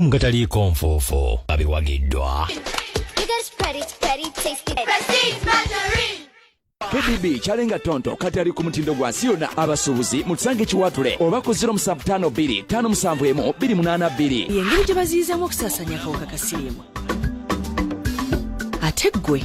Nga taliiko nfuufu abiwagiddwa. KDB kyalenga tonto kati ali ku mutindo gwa nsi yonna. Abasuubuzi mutusange Kiwatule oba ku 0752 571 282. Yengeri gye baziyizamu okusaasaanya akawuka ka siriimu. Ate ggwe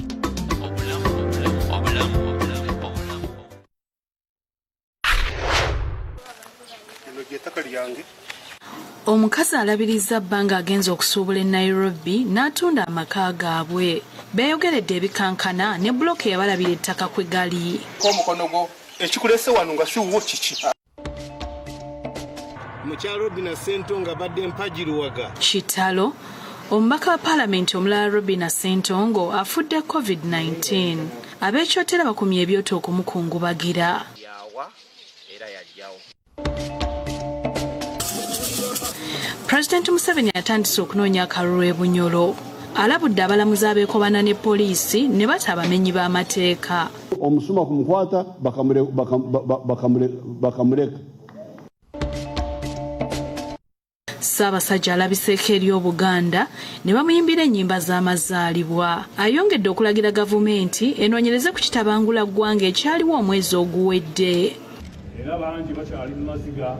Omukazi alabirizza bba ng'agenze okusuubula e Nairobi n'atunda amaka gaabwe. Beeyogeredde ebikankana ne bbulooka eyabalabira ettaka kwe gali. Omukono gwo ekikulese wano nga si wuwo kiki? Mukyala Robina Ssentongo abadde mpagi Luwaga. Kitalo! Omubaka wa Palamenti omulala Robina Ssentongo afudde Covid-19. Ab'ekyotera bakumye ebyoto okumukungubagira. Yawa era yajjawo. Pulezidenti Museveni atandise okunoonya akalulu e Bunyoro. Alabudde abalamuzi abeekobana ne poliisi ne bata abamenyi b'amateeka. Omusuma kumukwata bakamuleka. Ssaabasajja alabiseeko eri Obuganda ne bamuyimbira ennyimba z'amazaalibwa. Ayongedde okulagira gavumenti enoonyereze ku kitabangula ggwanga ekyaliwo omwezi oguwedde. Era bangi bakyali mu maziga.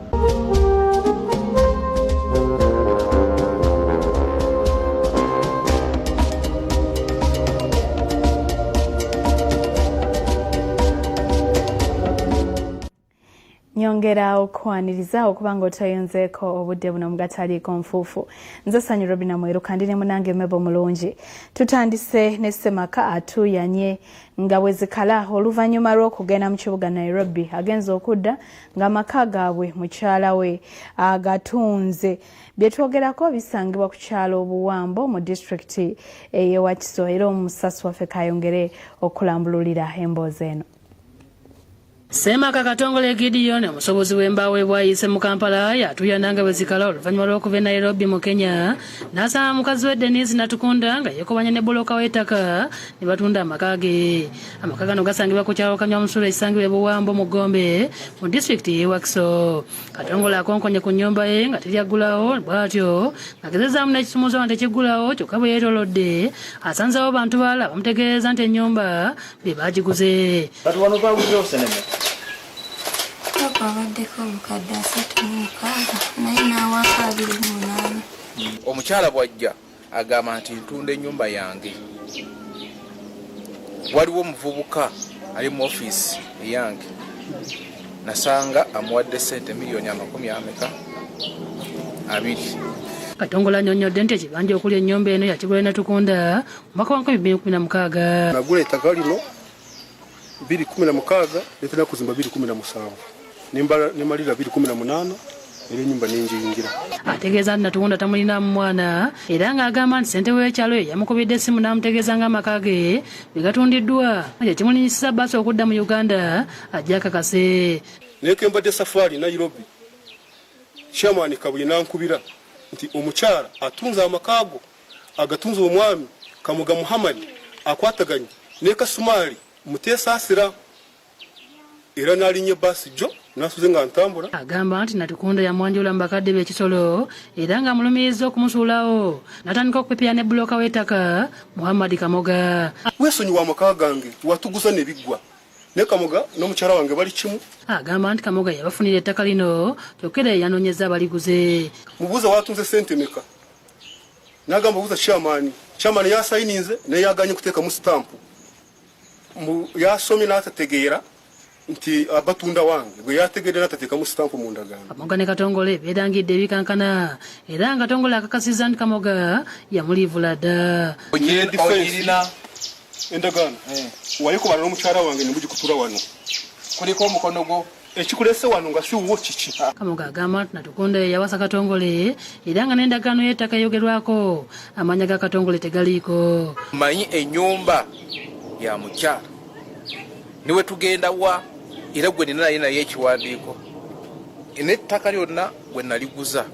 Nyongera okwaniriza okuba nga otayunzeeko obudde buno mugataliiko nfuufu. Nze Sanyu Robina Mweru kandi ne munange Mebo Mulungi. Tutandise ne Ssemaka atuuyanye nga bwe zikala oluvannyuma lw'okugenda mu kibuga Nairobi agenze okudda ng'amaka gaabwe mukyala we agatunze. Bye twogerako bisangibwa ku kyalo Obuwambo mu disitulikiti ey'e Wakiso era omusasi waffe kayongere okulambululira emboozi eno. Ssemaka Katongole Gideon omusobozi w'embaawo e Bwayiise mu Kampala yatuuyana nga bwe zikala oluvannyuma lw'okuva e Nairobi mu Kenya n'asanga mukazi we Denise Natukunda nga yeekobanya ne bbulooka w'ettaka ne batunda amaka ge. Amaka gano gasangibwa ku kyalo Kanywamusulo ekisangibwa e Buwambo mu Gombe mu disitulikiti y'e Wakiso. Katongole akonkonye ku nnyumba ye nga teryaggulawo bw'atyo ng'agezezaamu n'ekisumuuzo nga tekiggulawo kyokka bwe yeetoolodde asanzeewo bantu balala bamutegeeza nti ennyumba be baagiguze. Kati wano twaguddewo seneme. Papa abaddeko obukadde 36 naye n'awaako 28. Omukyala bw'ajja agamba nti ntunda ennyumba yange. Waliwo omuvubuka ali mu ofiisi eyange nasanga amuwadde ssente miliyoni amakumi ameka abiri. Katongole annyonnyodde nti ekibanja okuli ennyumba eno yakigula Natukunda mu mwaka wa 2016. Nagula ettaka lino bbiri kumi na mukaaga netera kuzimba bbiri kumi na musanvu nemalira bbiri kumi na munaana era ennyumba nenjiyingira. Ategeeza nti Natukunda tamulinaamu mwana era ng'agamba nti ssentebe w'ekyalo ye yamukubidde essimu n'amutegeeza ng'amaka ge bwe gatundiddwa kye kimulinyisizza bbaasi okudda mu Uganda ajje akakase. Naye ke mbadde safaari Nairobi, Chairman Kabuye n'ankubira nti omukyala atunze amaka go agatunze omwami Kamoga Muhammad akwataganye ne Kasumaali Muteesaasira era n'alinnya bbaasi jjo n'asuze nga ntambula. Agamba nti Natukunda yamwanjula mu bakadde be ekisolo era ng'amulumirizza okumusuulawo n'atandika okupepeya ne bbulooka w'ettaka Muhammad Kamoga. Weesonyiwe amaka gange watuguza ne biggwa ne Kamoga n'omukyala wange bali kimu. Agamba nti Kamoga yabafunira ettaka lino kyokka era yeyanoonyezza abaliguze. Mubuuza watunze ssente meka n'agamba buuza chairman. Chairman yasayininze naye yaganye kuteekamu sitampu. Mbu yasomye n'atategeera nti abatunda wange bwe yategedde n'atateekamu sitampu mu ndagaano. Kamoga ne Katongole beerangidde ebikankana era nga Katongole akakasizza nti Kamoga yamuliivula dda. Ogirina endagaano wayekobana n'omukyala wange ne mugikutura wano. Kuliko omukono gwo. Ekikulese wano nga si wuwo kiki? Kamoga agamba nti Natukunda ye yawasa Katongole era nga n'endagaano y'ettaka eyogerwako amannya ga Katongole tegaliiko. Mmanyi ennyumba ya mukyala ne we tugenda wa era gwe nina naye naye ekiwandiiko n'ettaka lyonna gwe naliguza.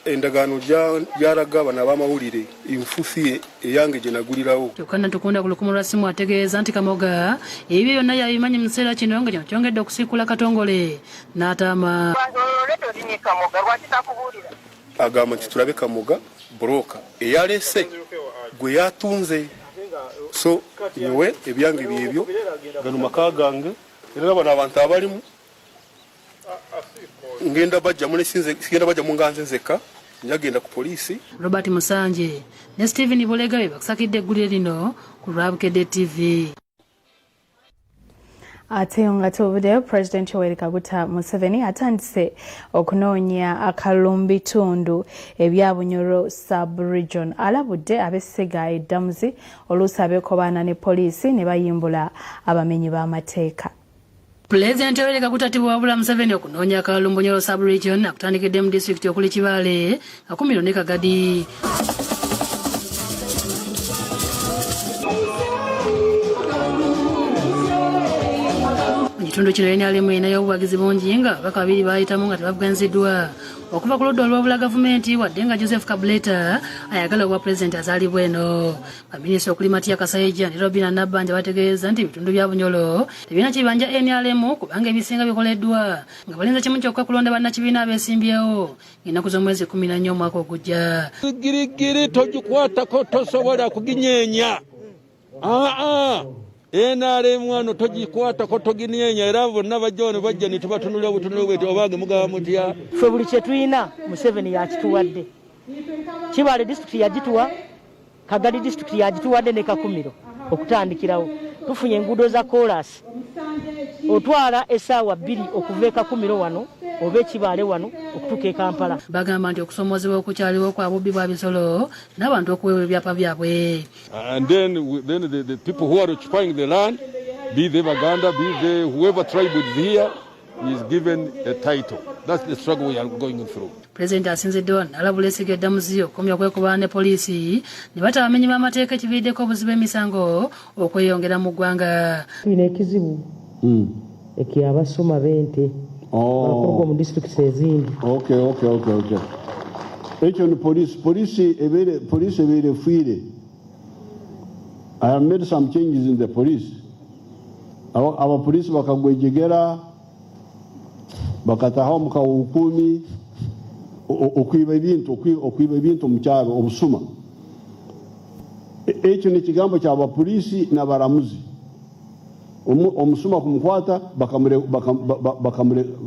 Endagaano gy'alaga bano ab'amawulire nfusi eyange gye nagulirawo. Kyokka Natukunda ku lukumu lwa ssimu ategeeza nti Kamoga ebibye byonna yabimanyi mu kiseera kino nga kino kyongedde okusiikula Katongole n'ataama. Agamba nti tulabe Kamoga broker eyalese gwe yatunze. So nyowe ebyange byebyo gano maka gange era bano abantu abalimu ngenda bajja munesinze sigenda bajja munganze nzeka njagenda ku poliisi. Robert Musanje ne Steven Bulega be bakusakidde eggulire lino ku lwa Bukedde TV. Ate nga tuvuddeyo, Pulezidenti Yoweri Kaguta Museveni atandise okunoonya akalulu mu bitundu ebya Bunyoro sub-region. Alabudde ab'essiga eddamuzi oluusi abeekobaana ne poliisi ne bayimbula abamenyi b'amateeka. Pulezidenti Yoweri Kaguta Tibuhaburwa Museveni okunoonya akalulu mu Bunyoro sub-region akutandikidde mu disitulikiti okuli Kibaale, Kakumiro ne Kagadi. Mu kitundu kino NRM erinayo obuwagizi bungi nga ababaka babiri baayitamu nga tebavuganyiziddwa okuva ku ludda olw'obula gavumenti, wadde nga Joseph Kabuleta ayagala obwa pulezidenti azaalibwa eno. Baminisita okuli Matia Kasaija ne Robina Nabbanja bategeeza nti ebitundu bya Bunyoro tebirina kibanja NRM kubanga ebisinga bikoleddwa nga balinze kimu kyokka kulonda bannakibiina abeesimbyewo ng'ennaku z'omwezi 14 omwaka ogujja. Girigiri togikwatako, tosobola kuginyeenya. Aa, NRM wano togikwatako, toginyeenya, era bonna bajja wano bajja ne tubatunula butunula bweti obange mugaba mutya. Ffe buli kye tulina Museveni yakituwadde. Kibaale disitulikiti yagituwa, Kagadi disitulikiti yagituwadde ne Kakumiro. Okutandikirawo tufunye enguudo za koolaasi, otwala essaawa 2 okuva e Kakumiro wano oba ekibaale wano okutuuka e Kampala. Bagamba nti okusomoozebwa okukyaliwo kwa bubbi bwa bisolo n'abantu okuweebwa ebyapa byabwe. And then the people who are occupying the land, be they Baganda, be they whoever tribe is here, is given a title. That's the struggle we are going through. Pulezidenti asinzidde wano n'alabula essiga eddamuzi okukomya okwekubaana ne poliisi ne bata abamenyi b'amateeka ekiviiriddeko obuzibu emisango okweyongera mu ggwanga. Tulina ekizibu ekyabasoma b'ente abakuruga omu disitulikiti ezindi. Okay. Ekyo ni police. Police ebeere efiire. I have made some changes in the police. Abapoliisi bakagwejegera, bakataho mu kawukuumi, okwiba ebintu mu kyalo, obusuma. Ekyo nekigambo kyabapoliisi n'abaramuzi. Omusuma kumukwata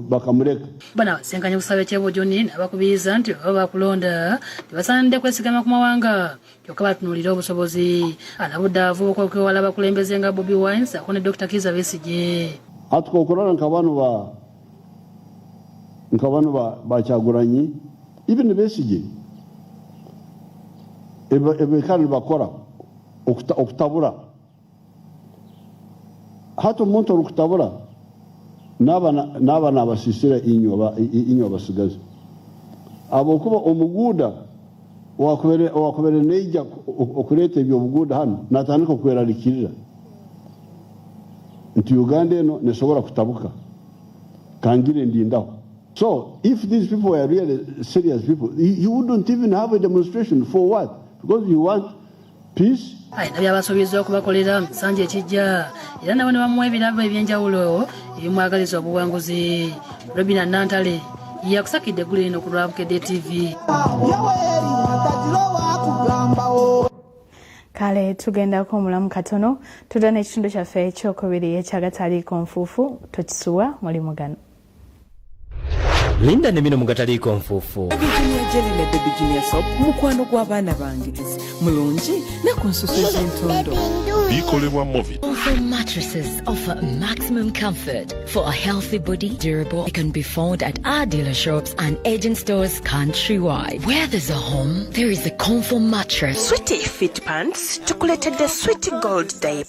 bakamureka. Bano abasinkanye ku kisaawe ky'e Bujuni n'abakubiriza nti bwe baba bakulonda tebasaanidde kwesigama ku mawanga kyokka batunuulire obusobozi. Alabudde abavubuka okwewala abakulembeze nga Bobi Wine ssaako ne Dr. Kizza Besigye. Atukokorana nka bano ba Kyagulanyi, even Besigye, ebekara nibakora okutabura. Hati omuntu orikutabura naaba nabasisira inywe abasigazi ahabwokuba omuguuda owakubere neija okureeta ebyobuguuda hanu natandika okwerarikirira nti Uganda eno nesobora kutabuka kangire ndindaho. So if these people were really serious people, you wouldn't even have a demonstration. For what? Because you want peace. Alina by'abasuubizza okubakolera mu kisanja ekijja era nabo ne bamuwa ebirabo ebyenjawulo ebimwagaliza obuwanguzi. Robina Nantale yakusakidde eggulu lino ku lwa Bukedde TV. Kale tugendako omulamu katono, tudda n'ekitundu kyaffe ekyokubiri ekyagataliiko nfuufu. Tokisuwa mulimu gano. Linda ne bino mugataliiko nfuufu. Baby Junior Jelly ne Baby Junior Soap, mukwano gw'abaana bange mulungi ne ku nsusu z'entondo. Bikolebwa Movit. Also, mattresses offer maximum comfort for a healthy body. Durable. It can be found at our dealer shops and agent stores countrywide. Where there's a home, there is a Comfort mattress. Sweetie Fit Pants tukuleetedde Sweet Gold Diaper.